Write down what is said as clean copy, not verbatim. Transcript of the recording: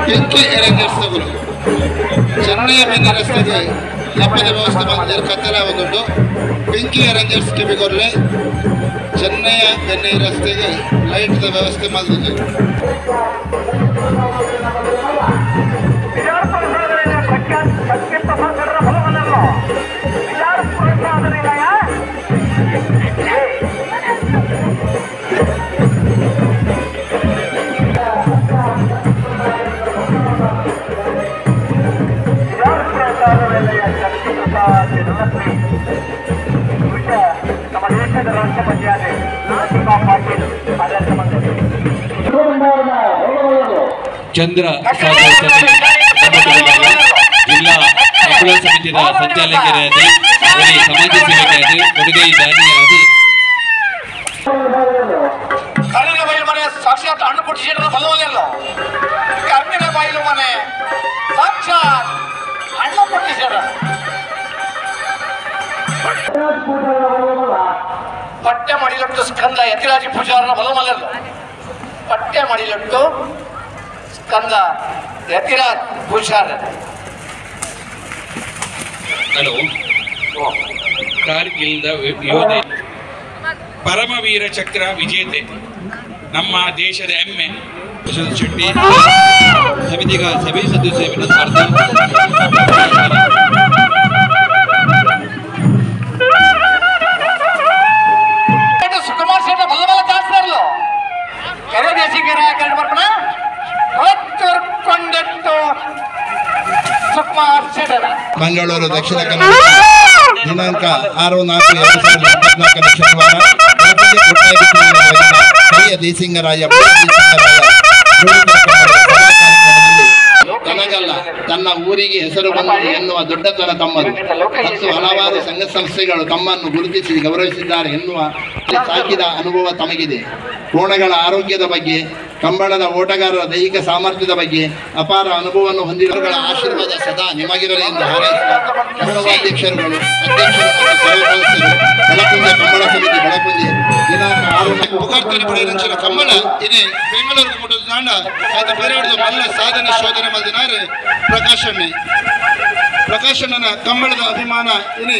Pinki arrangers Channayya ಬೆನ್ನ ರಸ್ತೆಗೆ ಲಪ್ಪದ ವ್ಯವಸ್ಥೆ ಬಂದಿದ್ದಾರೆ. ಕತ್ತಲ ಒಂದುಂಟು. ಪಿಂಕಿ ಅರೇಂಜರ್ಸ್ ಕಿವಿಗೊರ್ಲೆ ಚೆನ್ನಯ್ಯ ಬೆನ್ನೆ ರಸ್ತೆಗೆ ಲೈಟ್ದ ವ್ಯವಸ್ಥೆ ಮಾಡಿದೆ. ಚಂದ್ರ ಜಿಲ್ಲಾ ಕಂಬಳ ಸಮಿತಿಯ ಸಂಚಾಲಕರಾದ ಸಮಾಜ ಸೇವಕರಾದ ಕೊಡುಗೈ ದಾನಿಯಾದ ಸಾಕ್ಷಾತ್ ಹಣ್ಣು ಕೊಟ್ಟಿಸಿದ್ರೆ ಬಲವಲ್ಲ. ಕರ್ಣಿನ ಬಾಯಿಲು ಮನೆ ಸಾಕ್ಷಾತ್ ಹಣ್ಣು ಕೊಟ್ಟಿಸ್ಯಾರ. ಪಟ್ಟೆ ಮಡಿಲಟ್ಟು ಸ್ಕಂದ ಯತಿರಾಜಿ ಪೂಜಾರನ ಬಲಮಲ್ಲಲ್ಲ. ಪಟ್ಟೆ ಮಡಿಲಟ್ಟು ಸ್ಕಂದ ಯತಿರಾಜ್ ಪೂಜಾರ. ಹಲೋ, ಕಾರ್ಗಿಲ್ದ ಯೋಧೆ, ಪರಮವೀರ ಚಕ್ರ ವಿಜೇತೆ, ನಮ್ಮ ದೇಶದ ಹೆಮ್ಮೆ यशवंत शेट्टी, समिति का सभी सदस्य विनोद भारती। सुकुमार शेट्टी बल्ल बल्ल जास्तारलो ಕೆರೆ ದೇಶಿಗೆರೆ ಬರ್ಪಣ ಸುಕುಮಾರ್ ಶೆಟ್ಟರ. ಮಂಗಳೂರು ದಕ್ಷಿಣ ಕನ್ನಡ ದಿನಾಂಕ 6/4/2024 ಶನಿವಾರ ಹಿರಿಯ ದೇಸಿಂಗರಾಯ ತನಗಲ್ಲ ತನ್ನ ಊರಿಗೆ ಹೆಸರು ಬಂದಿದೆ ಎನ್ನುವ ದೊಡ್ಡತನ ತಮ್ಮದು ಮತ್ತು ಹಲವಾರು ಸಂಘ ಸಂಸ್ಥೆಗಳು ತಮ್ಮನ್ನು ಗುರುತಿಸಿ ಗೌರವಿಸಿದ್ದಾರೆ ಎನ್ನುವ ಸಾಕಿದ ಅನುಭವ ತಮಗಿದೆ. ಕೋಣಗಳ ಆರೋಗ್ಯದ ಬಗ್ಗೆ, ಕಂಬಳದ ಓಟಗಾರರ ದೈಹಿಕ ಸಾಮರ್ಥ್ಯದ ಬಗ್ಗೆ ಅಪಾರ ಅನುಭವವನ್ನು ಹೊಂದಿರುವವರ ಆಶೀರ್ವಾದ ಸದಾ ನಿಮಗಿರಲಿ ಎಂದು ಹಾರೈಸಿದ ಗೌರವಾಧ್ಯಕ್ಷರುಗಳು, ಅಧ್ಯಕ್ಷರು ಮತ್ತು ಸರ್ವ ಸದಸ್ಯರು, ಬೆಳಕುಂಜೆ ಕಂಬಳ ಸಮಿತಿ ಬೆಳಕುಂಜೆ ದಿನಾಂಕ 6 ಪುಗಾರ್ತನೆ ಪಡೆಯರಂಚಿನ ಕಂಬಳ ಇನಿ ಬೆಂಗಳೂರು ಮುಟ್ಟದ ನಾಂಡ ಆತ ಬೇರೆಯವರದು ಮಲ್ಲ ಸಾಧನೆ ಶೋಧನೆ ಮಲ್ದಿನಾರೆ ಪ್ರಕಾಶಣ್ಣೆ. ಪ್ರಕಾಶಣ್ಣನ ಕಂಬಳದ ಅಭಿಮಾನ ಇನಿ.